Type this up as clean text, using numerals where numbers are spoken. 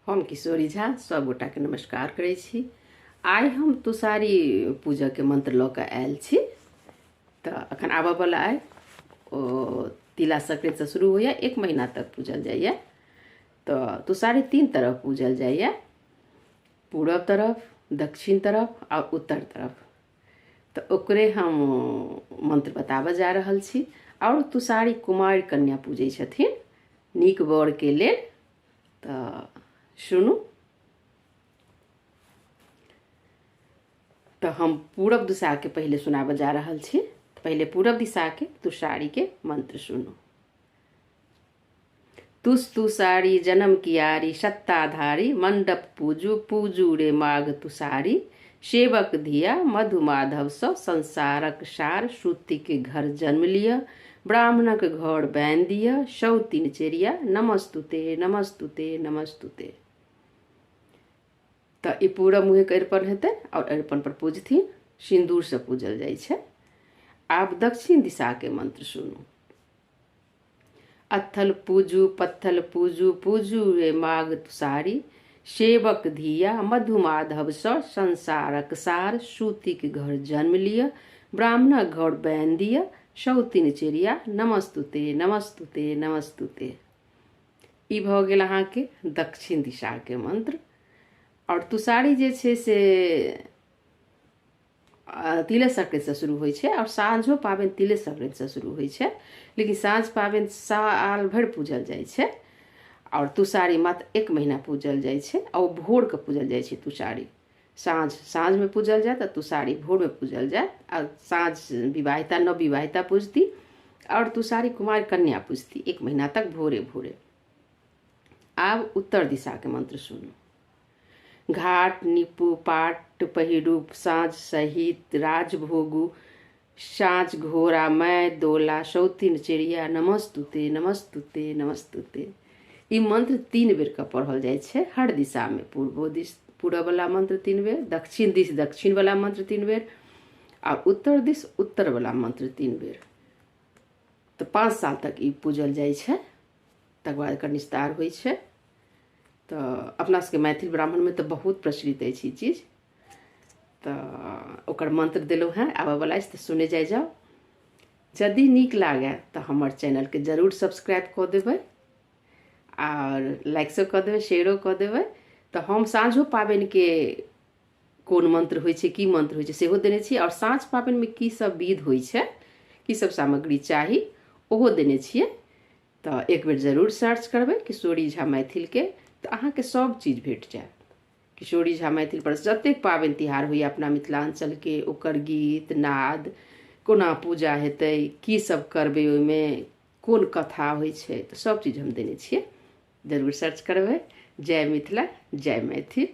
हम किशोरी झा सब गोटाके नमस्कार करै छी। आइ हम तुषारी पूजाके मंत्र लऽ कऽ आयल छी। तऽ अखन आबऽवला अइ, ओ तिला संक्रान्तिसँ शुरू होइए, 1 महीना तक पूजल जाइए। तऽ तुषारी 3 तरफ पूजल जाइए, पूरब तरफ, दक्षिण तरफ आओर उत्तर तरफ। तऽ ओकरे हम मंत्र बताबऽ जा रहल छी। आओर तुषारी कुमारि कन्या पूजै छथिन नीक वरके लेल। तऽ सुनू। तऽ हम पूरब दिशाके पहिले सुनाबऽ जा रहल छी। पहिले पूरब दिशाके तुषारीके मंत्र सुनू। तुस तुषारी जन्म कियारी सत्ताधारी, मंडप पूजू पूजू रे माघ तुषारी, सेवक धिया मधु माधव सँ संसारक सार, सूती के घर जन्म लिअ, ब्राह्मणक घर बैन दिअ, सौ तीन चेरिया नमस्तुते नमस्तुते नमस्तुते। तऽ ई पूरब मुँहेके अरिपन हेतै आओर अरिपन पर पूजथिन, सिन्दूरसँ पूजल जाइ छै। आब दक्षिण दिशाके मंत्र सुनू। अत्थल पूजू पत्थल पूजू पूजू रे माघ तुषारी, सेवक धिया मधु माधव सँ संसारक सार, सूतीक घर जन्म लिअ, ब्राह्मणक घर बैन दिअ, सौतिन चेरिया नमस्तुते नमस्तुते नमस्तुते। ई भऽ गेल अहाँके दक्षिण दिशाके मंत्र। आओर तुषारी जे छै से तिले संक्रान्तिसँ शुरू होइ छै आओर साँझो पाबनि तिले संक्रान्तिसँ शुरू होइ छै, लेकिन साँझ पाबनि साल भरि पूजल जाइ छै आओर तुषारी मात्र 1 महीना पूजल जाइ छै। आ ओ भोरके पूजल जाइ छै तुषारी, साँझमे पूजल जायत आ तुषारी भोरमे पूजल जायत। आ साँझ विवाहिता नव विवाहिता पूजती आओर तुषारी कुमार कन्या पूजती 1 महीना तक भोरे भोरे। आब उत्तर दिशाके मंत्र सुनू। घाट निपू पाट पहिरू साँझ सहित राजभोगू, साँझ घोड़ा मैं दोला सौतिन चिड़िया नमस्तुते नमस्तुते नमस्तुते। ई मंत्र 3 बेर के पढ़ल जाइ छै हर दिशामे। पूर्वो दिस पूरबवला मंत्र 3 बेर, दक्षिण दिस दक्षिणवला मंत्र 3 बेर आओर उत्तर दिस उत्तरवला मंत्र 3 बेर। तऽ 5 साल तक ई पूजल जाइ छै, तकर बाद एकर निस्तार होइ छै। तऽ अपना सबके मैथिल ब्राह्मणमे तऽ बहुत प्रचलित अछि ई चीज। तऽ ओकर मंत्र देलहुँ हेँ, आबऽवला अछि तऽ सुनै जाइ जाउ। यदि नीक लागए तऽ हमर चैनलके जरूर सब्सक्राइब कऽ देबै आओर लाइक कऽ देबै, शेयरो कऽ देबै। तऽ हम साँझो पाबनिके कोन मंत्र होइ छै, की मंत्र होइ छै सेहो देने छी। आओर साँझ पाबनिमे की सब विध होइ छै, की सब सामग्री चाही ओहो देने छियै। तऽ एक बेर जरूर सर्च करबै किशोरी झा मैथिलके, तऽ अहाँके सब चीज भेट जायत। किशोरी झा मैथिल पर जतेक पाबनि तिहार होइए अपना मिथिलाञ्चलके, ओकर गीत नाद, कोना पूजा हेतै, की सब करबै ओहिमे, कोन कथा होइ छै, तऽ सब चीज हम देने छियै। जरूर सर्च करबै। जय मिथिला, जय मैथिल।